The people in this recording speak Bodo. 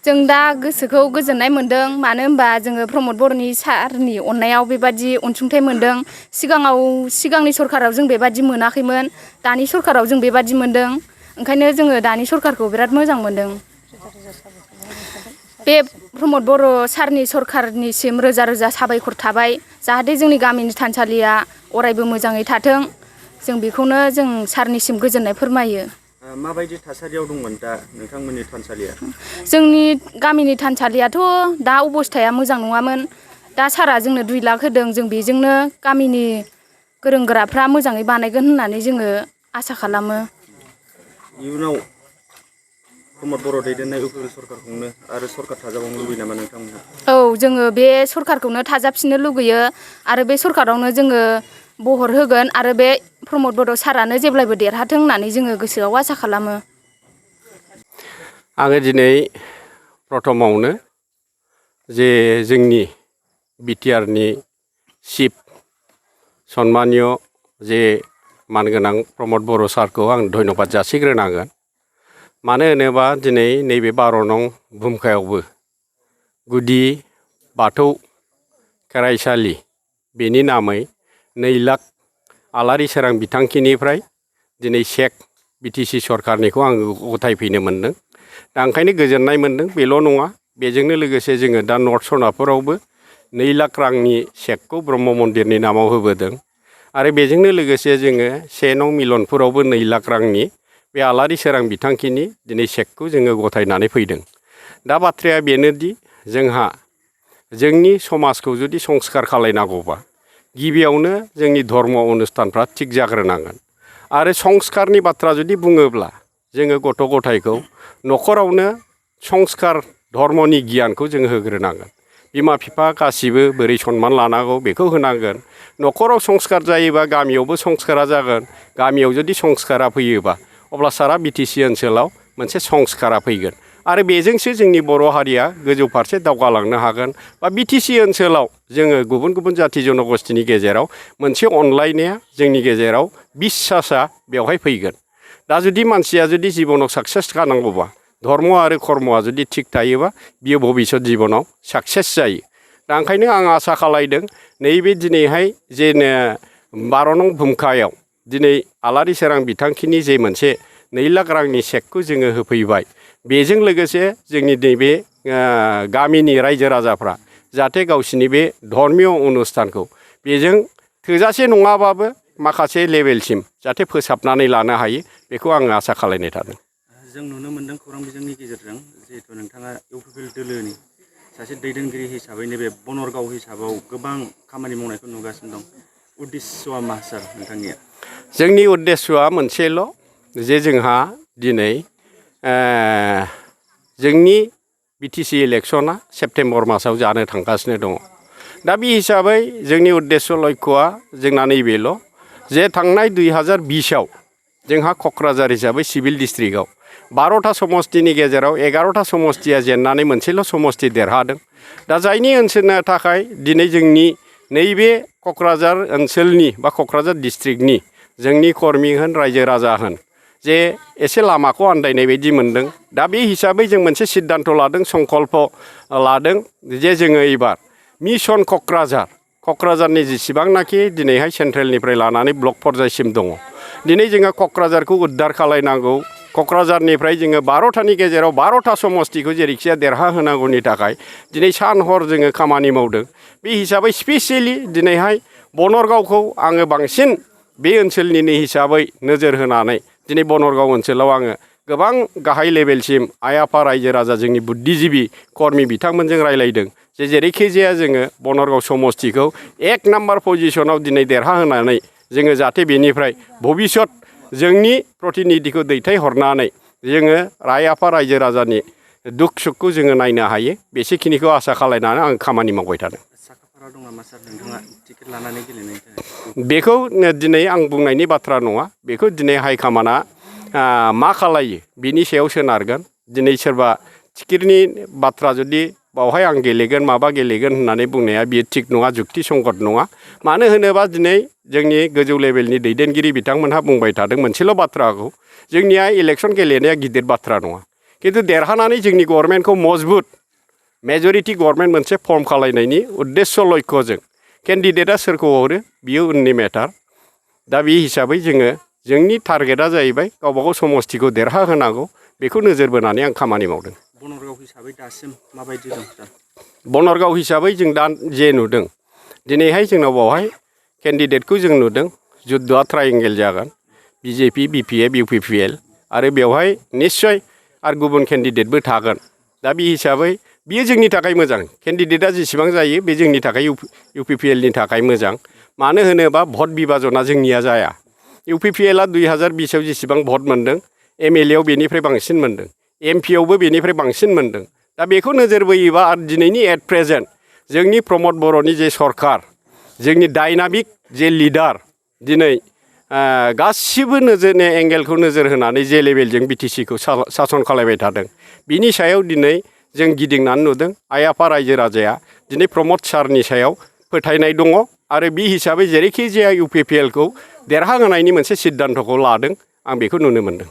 जों दा गोसोखौ गोजोननाय मोनदों मानो होनबा जोङो प्रमद बर'नि सारनि अननायाव बेबादि अनसुंथाइ मोनदों सिगांनि सरखाराव जों बेबादि मोनाखैमोन दानि सरखाराव जों बेबादि मोनदों ओंखायनो जोङो दानि सरखारखौ बिराद मोजां मोनदों बे प्रमद बर' सारनि सरखारनिसिम रोजा रोजा साबायखर थाबाय जाहाथे जोंनि गामिनि थानसालिया अरायबो मोजाङै थाथों जों बेखौनो जों सारनिसिम गोजोननाय फोरमायो माबायदि थासारियाव दंमोन दा नोंथांमोननि थानसालिया जोंनि गामिनि थानसालियाथ' दा अबस्थाया मोजां नङामोन दा सारा जोंनो 2 लाख होदों जों बेजोंनो गामिनि गोरों गोराफ्रा मोजाङै बानायगोन होननानै जोङो आसा खालामो इयुनाव प्रमद बर' दैदेननाय उप्ल सरकारखौनो आरो सरकार थाजाबावनो लुबैयो नामा नोंथांमोनहा औ जोङो बे सरकारखौनो थाजाबफिननो लुगैयो आरो बे सरकारावनो जोङो बहर होगोन आरो बे प्रमद बर' सारानो जेब्लायबो देरहाथों होननानै जोङो गोसोआव आसा खालामो आङो दिनै प्रथमावनो जे जोंनि बिटिआरनि चिफ सन्मानिय जे मानगोनां प्रमद बर' सारखौ आं धन्यबाद जासिग्रोनांगोन मानो होनोबा दिनै नैबे 12 नं भुमखायावबो गुदि बाथौ खेराइसालि बेनि नामै 2 लाख आलारि सोरां बिथांखिनिफ्राय दिनै चेक बिटिसि सरकारनिखौ आं गथायफैनो मोनदों दा ओंखायनो गोजोननाय मोनदों बेल' नङा बेजोंनो लोगोसे जोङो दा नर्थ सनापुरावबो 2 लाख रांनि चेकखौ ब्रह्म मन्दिरनि नामाव होबोदों आरो बेजोंनो लोगोसे जोङो 1 नं मिलनपुरावबो 2 लाख रांनि बे आलारि सोरां बिथांखिनि दिनै चेकखौ जोङो गथायनानै फैदों दा बाथ्राया बेनोदि जोंहा जोंनि समाजखौ जुदि संस्कार खालायनांगौबा गिबियावनो जोंनि धर्म अनुष्ठानफ्रा थिग जाग्रोनांगोन आरो संस्कारनि बाथ्रा जुदि बुङोब्ला जोङो गथ' गथायखौ न'खरावनो संस्कार धर्मनि गियानखौ जों होग्रोनांगोन बिमा बिफा गासिबो बोरै सन्मान लानांगौ बेखौ होनांगोन न'खराव संस्कार जायोबा गामियावबो संस्कारा जागोन गामियाव जुदि संस्कारा फैयोबा अब्ला सारा बिटिसि ओनसोलाव मोनसे संस्कारा फैगोन आरो बेजोंसो जोंनि बर' हारिया गोजौ फारसे दावगालांनो हागोन बा बिटिसि ओनसोलाव जोङो गुबुन गुबुन जाथि जनगोष्ठीनि गेजेराव मोनसे अनलायनाया जोंनि गेजेराव बिसासा बेवहाय फैगोन दा जुदि मानसिया जुदि जिबनाव साक्सेस जानांगौबा धर्म आरो कर्मआ जुदि थिग थायोबा बियो भबिष्यत जिबनाव साक्सेस जायो दा ओंखायनो आं आसा खालायदों नैबे दिनैहाय जे 12 नं भुमखायाव दिनै आलारि सोरां बिथांखिनि जे मोनसे 2 लाख रांनि चेकखौ जोङो होफैबाय बेजों लोगोसे जोंनि नैबे गामिनि रायजो राजाफ्रा जाहाथे गावसिनि बे धर्मीय अनुष्ठानखौ बेजों थोजासे नङाबाबो माखासे लेभेलसिम जाहाथे फोसाबनानै लानो हायो बेखौ आङो आसा खालायनाय थादों जों नुनो मोनदों खौरां बिजोंनि गेजेरजों जिहेतु नोंथाङा इउपिपिएल दोलोनि सासे दैदेनगिरि हिसाबै नैबे बनरगाव हिसाबाव गोबां खामानि मावनायखौ नुगासिनो दं उद्देश्यआ मा सार नोंथांनिया जोंनि उद्देश्यआ मोनसेल' जे जोंहा दिनै जोंनि बिटिसि इलेक्सना सेप्तेम्बर मासाव जानो थांगासिनो दङ दा बे हिसाबै जोंनि उद्देश्य लक्ष्यआ जोंना नैबेल' जे थांनाय 2020आव जोंहा क'क्राझार हिसाबै सिभिल डिस्ट्रिक्टआव 12था समस्तिनि गेजेराव 11था समस्तिया जेननानै मोनसेल' समस्ति देरहादों दा जायनि ओनसोलनि थाखाय दिनै जोंनि नैबे क'क्राझार ओनसोलनि बा क'क्राझार डिस्ट्रिक्टनि जोंनि कर्मि होन रायजो राजा होन जे एसे लामाखौ आन्दायनाय बायदि मोनदों दा बे हिसाबै जों मोनसे सिद्धान्त लादों संकल्प लादों जे जोङो एबार मिशन क'क्राझारनि जेसेबांनाखि दिनैहाय सेन्ट्रेलनिफ्राय लानानै ब्लक पर्यायसिम दङ दिनै जोङो क'क्राझारखौ उद्धार खालायनांगौ क'क्राझारनिफ्राय जोङो 12थानि गेजेराव 12था समस्तिखौ जेरैखिया देरहाहोनांगौनि थाखाय दिनै सान हर जोङो खामानि मावदों बे हिसाबै स्पेसियेलि दिनैहाय बनरगावखौ आङो बांसिन बे ओनसोलनिनो हिसाबै नोजोर होनानै दिनै बनरगाव ओनसोलाव आङो गोबां गाहाय लेभेलसिम आइ आफा रायजो राजा जोंनि बुद्धिजिबि कर्मि बिथांमोनजों रायलायदों जे जेरैखिजाया जोङो बनरगाव समस्तिखौ 1 नाम्बार पजिशनाव दिनै देरहाहोनानै जोङो जाहाथे बेनिफ्राय भबिष्यत जोंनि प्रतिनिधिखौ दैथायहरनानै जोङो आइ आफा रायजो राजानि दुख सुखखौ जोङो नायनो हायो बेसेखिनिखौ आसा खालायनानै आं खामानि मावबाय थादों साखाफारा दं नामा सार नोंथाङा टिकेट लानानै गेलेनायनि थाखाय बेखौ दिनै आं बुंनायनि बाथ्रा नङा बेखौ दिनै हाइकामाना मा खालायो बिनि सायाव सोनारगोन दिनै सोरबा टिकेटनि बाथ्रा जुदि बावहाय आं गेलेगोन माबा गेलेगोन होननानै बुंनाया बियो थिग नङा जुक्ति संगत नङा मानो होनोबा दिनै जोंनि गोजौ लेभेलनि दैदेनगिरि बिथांमोनहा बुंबाय थादों मोनसेल' बाथ्राखौ जोंनिया इलेक्सन गेलेनाया गिदिर बाथ्रा नङा खिन्थु देरहानानै जोंनि गभर्नमेन्टखौ मजबुत मेजरिटि गभर्नमेन्ट मोनसे फर्म खालायनायनि उद्देश्य लक्ष्यजों केन्डिडेटआ सोरखौ हरो बियो उननि मेटार दा बे हिसाबै जोङो जोंनि टारगेटआ जाहैबाय गावबागाव समस्थिखौ देरहाहोनांगौ बेखौ नोजोर बोनानै आं खामानि मावदों। बनरगाव हिसाबै दासिम माबायदि दं सार? बनरगाव हिसाबै जों दा जे नुदों दिनैहाय जोंनाव बावहाय केन्डिडेटखौ जों नुदों जुद्धआ ट्रायंगेल जागोन बिजेपि बिपिएफ इउपिपिएल आरो बेवहाय निस्सय आरो गुबुन केन्डिडेटबो थागोन। दा बे हिसाबै बियो जोंनि थाखाय मोजां केन्डिडेटआ जेसेबां जायो बे जोंनि थाखाय इउपिपिएलनि थाखाय मोजां। मानो होनोबा भट बिभाजना जोंनिया जाया। इउपिपिएलआ 2020आव जेसेबां भट मोन्दों एमएलएआव बेनिफ्राय बांसिन मोन्दों एमपिआवबो बेनिफ्राय बांसिन मोन्दों। दा बेखौ नोजोर बोयोबा आरो दिनैनि एट प्रेजेन्ट जोंनि प्रमद बर'नि जे सरकार जोंनि डायनामिक जे लिडार दिनै गासिबो नोजोरनि एंगेलखौ नोजोर होनानै जे लेभेलजों बिटिसिखौ सासन खालायबाय थादों बिनि सायाव दिनै जों गिदिंनानै नुदों आइ आफा रायजो राजाया दिनै प्रमद सारनि सायाव फोथायनाय दङ आरो बे हिसाबै जेरैखि जाया इउपिपिएलखौ देरहाहोनायनि मोनसे सिद्धान्तखौ लादों आं बेखौ नुनो मोन्दों।